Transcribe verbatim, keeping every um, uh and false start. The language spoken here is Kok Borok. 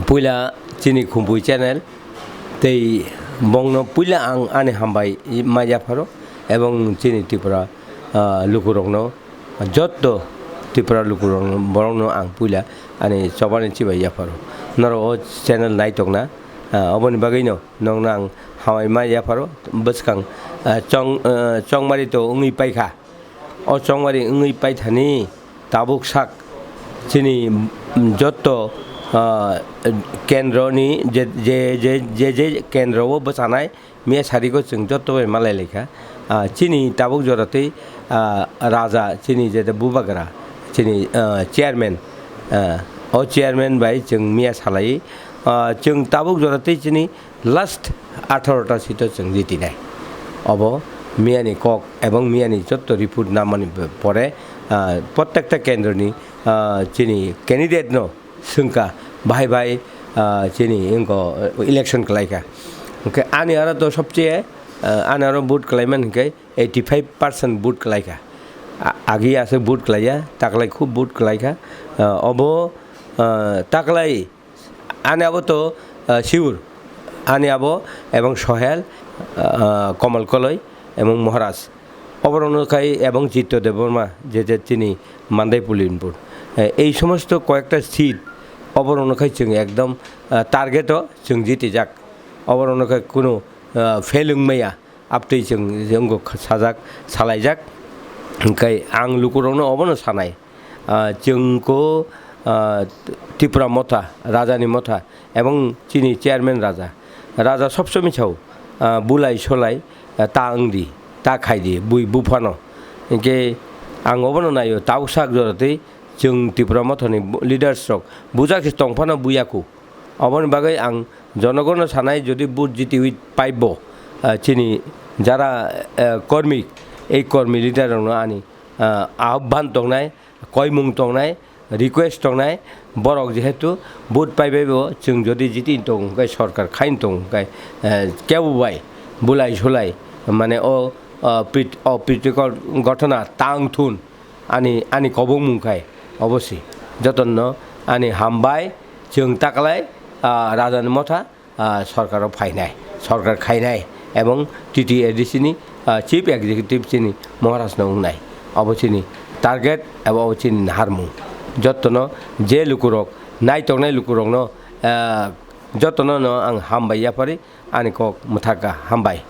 Puila chini Khumpui channel tei bongno puila ang ani hambai ma yapharo, ebong chini Tripura, ah, lukurokno, jotto Tripura lukurokno, borokno ang puila ani chobani chibai yapharo. Norok o channel naitokna, ah, oboni bagwino nokno ang hambai ma yapharo. Bwskang, ah, chong, ah, chongmari to wngwi paikha. O chongmari wngwi paithani tabuk sak chini, mm, jotto, ah, kendroni je, je, je, je, je kendro o bwchanai miya sariko chwng jotto bai malai laikha. Ah, chini tabuk jora tei, ah, raja chini je bubagra chini, ah, chairman, ah, o chairman bai chwng miya salai. Ah, chwng tabuk jora tei chini last atharo ta seat o chwng jitinai. Obo miyani kok ebong miyani jotto report namani pore, ah, prottekta kendroni, ah, chini candidate no swngkha, bahai bahai, ah, chini wngkha, election kwlaikha. Hwnkhe ani aro to sobcheye, ah, ani aro vote kwlaimani hwnkhe eighty five percent vote kwlaikha. A-, agi aswk vote kwlaiya, taklai khub vote kwlaikha. Ah, obo, ah, taklai Ani abo to, ah, Siur, ani abo ebong Sohel, ah, Komal Koloi ebong Maharaj. Oborokno khai ebong Chitto Debbarma, je je chini Mandai Pulinpur. Eh, ei somosto koyekta seat oborokno khai chwng ekdom, ah, target o chwng jitijak. Oborokno khai kunu, ah, fail wngmaya. Abtwi chwng, chwng wngkha sajak, salaijak. Hwnkhe ang lukurokno obono sanai. Ah, chwng kho, ah, Tipra Motha, Rajani Motha, ebong chini chairman Raja. Raja sob somoi sao, ah, bulai solai, ah, ta wngdi, ta khaidi, bui buphano. Hwnkhe ang obono naio, tabuk sak jora tei chwng Tipra Mothani bu-, leaders rok bujak se tongphano buyaku. Oboni bagwi ang jonogono sanai, jodi vote jitiwi paibo, ah, chini jara, eh, kormi, ei kormi leader rokno ani, ah, ahobhan tongnai, koimung tongnai, request tongnai, borok jehetu vote paibaibo, chwng jodi jiti tong hwnkhe, sorkar khain tong hwnkhe, eh, kebo bai bulai sulai, mane o, ah, prit-, o pritikol gothona tang thun. Ani, ani kobongmung khai obo si. Jotono ani hambai, chwng taklai, ah, Rajani Motha, ah, sorkaro phainai, sorkar khainai, ebong T T A D C ni, ah, chief executive chini Maharaj no wngnai. Obo chini target, ebo obo chini naharmung. Jotono je lukurok, naitoknai lukurokno, ah, jotono no ang hambai yapharwi ani kok mwthaka, hambai.